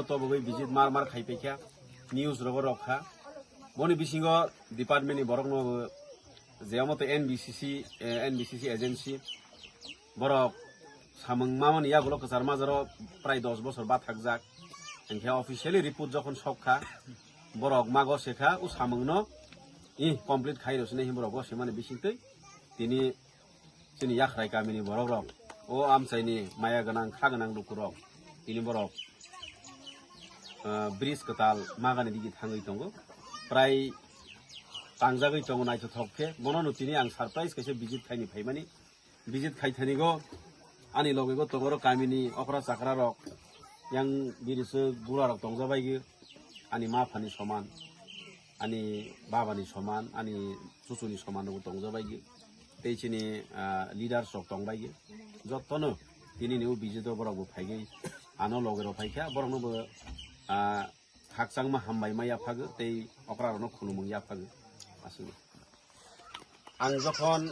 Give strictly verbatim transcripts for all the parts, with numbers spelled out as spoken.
Tobogwi visit mar mar khai paikha, news rogo rok kha. Boni bisingo department ni borok no je omo to N B C C, eh, N B C C agency borok samung mamani yagulo kwchar majaro prai dos bosor bathakjak. Hinkhe officially report jokhon sok kha, borok mago se kha, o samung no i complete khai rw sini borok go se mani bisingtwi tini chini Yakhrai kamini borok rok, o amchaini maya gwnang, kha gwnang lukurok, tini borok, ah, bridge kwtal magani digi thangwi tongo. Prai tangjagwi tongo naithothok khe. Bono no tini ang surprise kaisa visit khaini phaimani. Visit khai thanigo ani logego tongo oro kamini okra chakra rok, yang biriswk bura rok tongjabaigi, ani ma phani soman, ani babani soman, ani chuchuni soman rokbo tongjabaigi. Tei chini, ah, leaders rok tongbaigi. Jotono tini ni o visit o borok bo phaigwi ano loge rok phaikha, borok no bo, ah, khakchangma hambai ma yaphago tei okra rok no khulumung yaphago. Aswk. Ang jokhon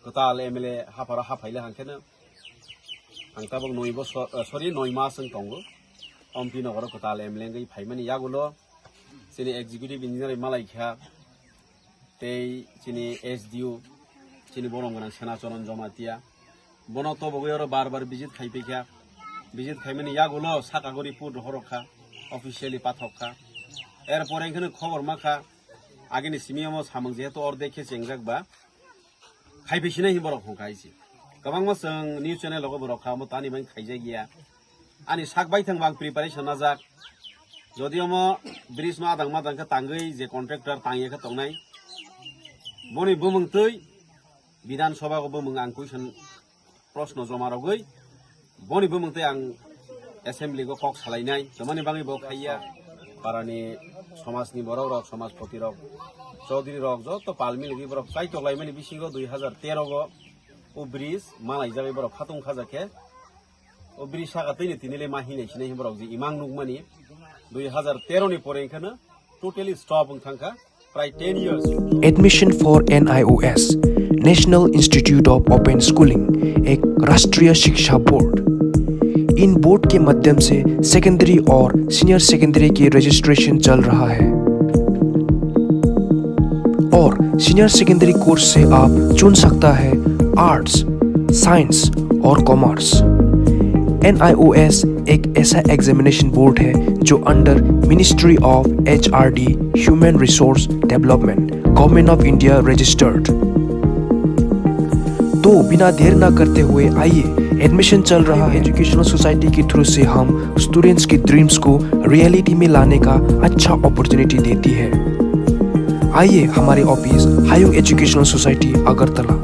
kwtal M L A hapharo haphaile hangkheno ang tabuk noi bosor, eh, sorry, noi mas wng tongo. Ompi nogoro kwtal M L A wngwi phaimani yagulo chini executive engineer malai kha, tei chini S D O, chini borom gwnang Senacharan Jamatia. Bono tobogwi oro bar bar visit khai paikha. Visit khaimani yagulo saka gori put rohorok kha, officially pathok kha. Erpore wngkheno khobor ma kha, agini simi omo samung jehetu ordek khe chengjak ba, khai phi sinai hi borok hongkha hai se. Kwbangma chwng news channel rogo bo rok kha, omo tani bai khaijak ya. Ani sak bai thang bang preparation najak. Jodi omo bridge no adang madang khe tangwi je contractor tangya khe tongnai. Boni bumung twi Bidhan Sabha o bumung ang question proshno joma rogwi boni bumung twi ang assembly go kok salainai, tomani bangwi bo khaiya. Parani somajni borok rok, somajpoti rok, chaudhuri rok joto palmi ligi borok kaitok laimani bisingo dui hajar tero go o bridge malaijagwi borok khatung khajakhe. O bridge saka tini tini le ma hinai sinai borok je imang nukmani dui hajar tero ni pore wngkhano totally stop wng thangkha, prai ten years. Admission for N I O S, National Institute of Open Schooling, एक राष्ट्रीय शिक्षा बोर्ड। इन बोर्ड के माध्यम से सेकेंडरी और senior secondary की रजिस्ट्रेशन चल रहा है। और सीनियर सेकेंडरी कोर्स से आप चुन सकता है आर्ट्स, साइंस और कॉमर्स। एनआईओएस एक ऐसा एग्जामिनेशन बोर्ड है जो under ministry of HRD, human resource development, government of India registered. तो बिना देर ना करते हुए आइए, एडमिशन चल रहा है। एजुकेशनल सोसाइटी के थ्रू से हम स्टूडेंट्स की ड्रीम्स को रियलिटी में लाने का अच्छा अपॉर्चुनिटी देती है। आइए हमारे ऑफिस हायुंग एजुकेशनल सोसाइटी अगरतला।